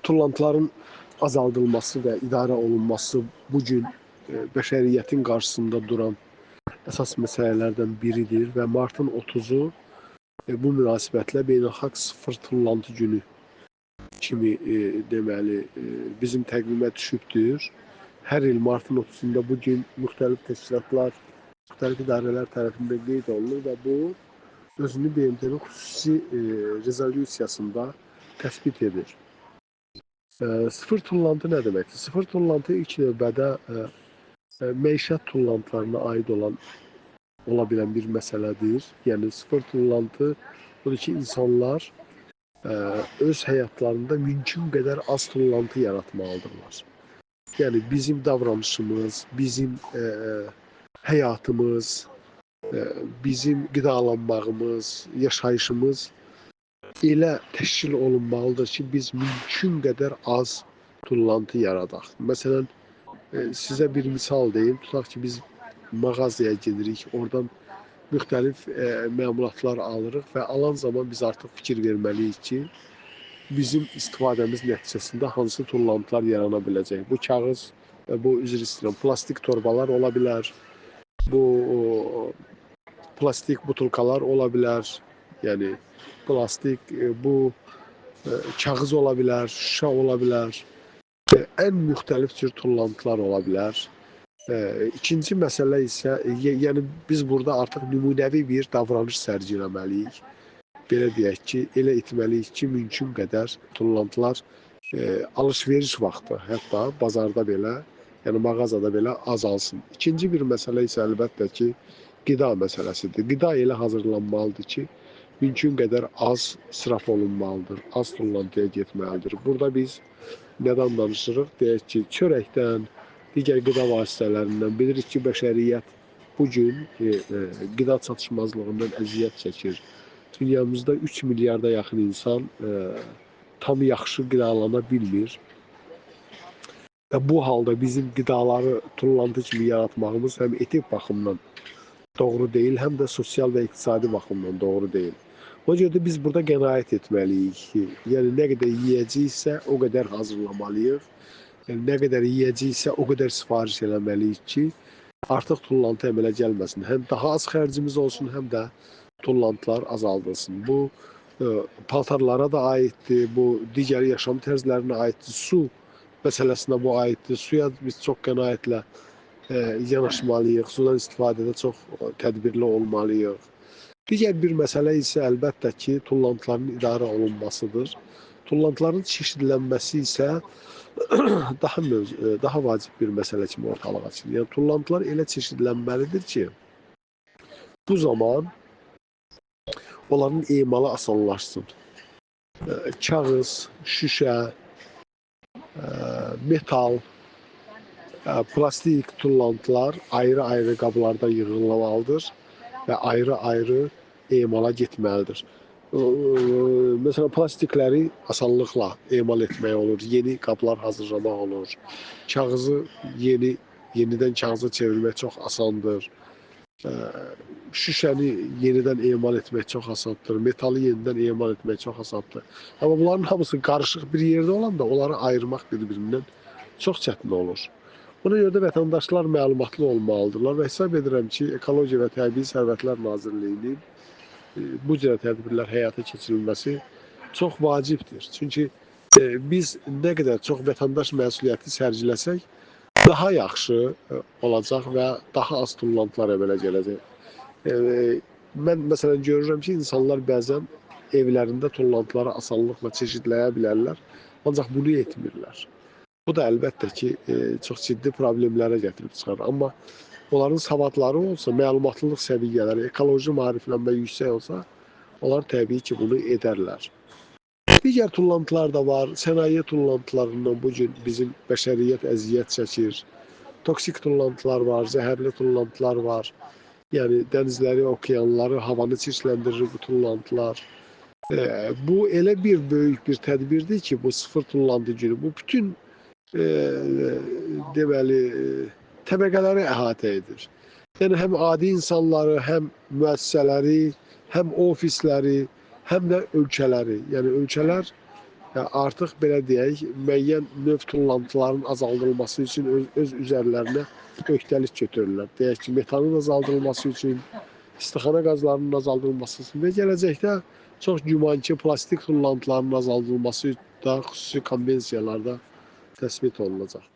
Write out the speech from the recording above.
Tullantıların azaldılması və idarə olunması bu gün bəşəriyyətin qarşısında duran əsas məsələlərdən biridir və martın 30-u bu münasibətlə Beynəlxalq Sıfır Tullantı Günü kimi deməli bizim təqvimə düşübdür. Hər il martın 30-unda bu gün müxtəlif təşkilatlar, müxtəlif idarələr tərəfindən qeyd olunur və bu özünü BMT-nin xüsusi rezolyusiyasında təsbit edir. Sıfır tullantı nə deməkdir? Sıfır tullantı ilk növbədə məişət tullantılarına aid olan ola bilən bir məsələdir. Yəni sıfır tullantı odur ki, insanlar öz həyatlarında mümkün qədər az tullantı yaratmalıdırlar. Yəni bizim davranışımız, bizim həyatımız, bizim qidalanmağımız, yaşayışımız elə təşkil olunmalıdır ki, biz mümkün qədər az tullantı yaradaq. Məsələn, sizə bir misal deyim. Tutaq ki, biz mağazaya gedirik, oradan müxtəlif məmulatlar alırıq və alan zaman biz artıq fikir verməliyik ki, bizim istifadəmiz nəticəsində hansı tullantılar yarana biləcək. Bu kağız, bu üzr istəyirəm, plastik torbalar ola bilər, bu plastik butulkalar ola bilər, yəni plastik, bu kağız ola bilər, şüşə ola bilər, ən müxtəlif cür tullantılar ola bilər. İkinci məsələ isə, yəni biz burada artıq nümunəvi bir davranış sərgiləməliyik. Belə deyək ki, elə etməliyik ki, mümkün qədər tullantılar alış-veriş vaxtı, hətta bazarda belə, yəni mağazada belə azalsın. İkinci bir məsələ isə əlbəttə ki, qida məsələsidir. Qida elə hazırlanmalıdır ki, mümkün qədər az israf olunmalıdır, az tullantıya getməlidir. Burada biz nədən danışırıq? Deyək ki, çörəkdən, digər qida vasitələrindən bilirik ki, bəşəriyyət bu gün qida çatışmazlığından əziyyət çəkir. Dünyamızda 3 milyarda yaxın insan tam yaxşı qidalana bilmir. Və bu halda bizim qidaları tullantı kimi yaratmağımız həm etik baxımdan doğru deyil, həm də sosial və iqtisadi baxımdan doğru deyil. Ona görə də biz burada qənaət etməliyik ki, yəni nə qədər yeyəcəyiksə o qədər hazırlamalıyıq. Yəni nə qədər yeyəcəyiksə o qədər sifariş eləməliyik ki, artıq tullantı əmələ gəlməsin. Həm daha az xərcimiz olsun, həm də tullantılar azaldılsın. Bu paltarlara da aiddir, bu digər yaşam tərzlərinə aiddir, su məsələsinə bu aiddir. Suya biz çox qənaətlə yanaşmalıyıq, sudan istifadədə çox tədbirli olmalıyıq. Digər bir məsələ isə əlbəttə ki, tullantıların idarə olunmasıdır. Tullantıların çeşidlənməsi isə daha vacib bir məsələ kimi ortalığa çıxır. Yəni tullantılar elə çeşidlənməlidir ki, bu zaman onların emalı asanlaşsın. Kağız, şüşə, metal, plastik tullantılar ayrı-ayrı qablarda yığılmalıdır və ayrı-ayrı emala getməlidir. Məsələn, plastikləri asanlıqla emal etmək olur, yeni qablar hazırlamaq olur. Kağızı yenidən kağıza çevirmək çox asandır. Şüşəni yenidən emal etmək çox asandır, metalı yenidən emal etmək çox asandır. Amma bunların hamısı qarışıq bir yerdə olanda onları ayırmaq bir-birindən çox çətin olur. Buna görə də vətəndaşlar məlumatlı olmalıdırlar və hesab edirəm ki, Ekologiya və Təbii Sərvətlər Nazirliyinin bu cür tədbirlər həyata keçirilməsi çox vacibdir. Çünki biz nə qədər çox vətəndaş məsuliyyəti sərgiləsək, daha yaxşı olacaq və daha az tullantılar əmələ gələcək. Mən məsələn görürəm ki, insanlar bəzən evlərində tullantıları asanlıqla çeşidləyə bilərlər, ancaq bunu etmirlər. Bu da əlbəttə ki, çox ciddi problemlərə gətirib çıxarır. Amma onların savadları olsa, məlumatlılıq səviyyələri, ekoloji maariflənmə yüksək olsa, onlar təbii ki, bunu edərlər. Digər tullantılar da var. Sənaye tullantılarından bu gün bizim bəşəriyyət əziyyət çəkir. Toksik tullantılar var, zəhərli tullantılar var. Yəni dənizləri, okeanları, havanı çirkləndirir bu tullantılar. Bu elə bir böyük bir tədbirdir ki, bu sıfır tullantı günü. Bu bütün deməli təbəqələri əhatə edir. Yəni həm adi insanları, həm müəssisələri, həm ofisləri, həm də ölkələri. Yəni ölkələr Artıq belə deyək, müəyyən növ tullantıların azaldılması üçün öz üzərlərinə öhdəlik götürürlər. Deyək ki, metanın azaldılması üçün, istixana qazlarının azaldılması üçün və gələcəkdə çox güman ki, plastik tullantılarının azaldılması da xüsusi konvensiyalarda təsbit olunacaq.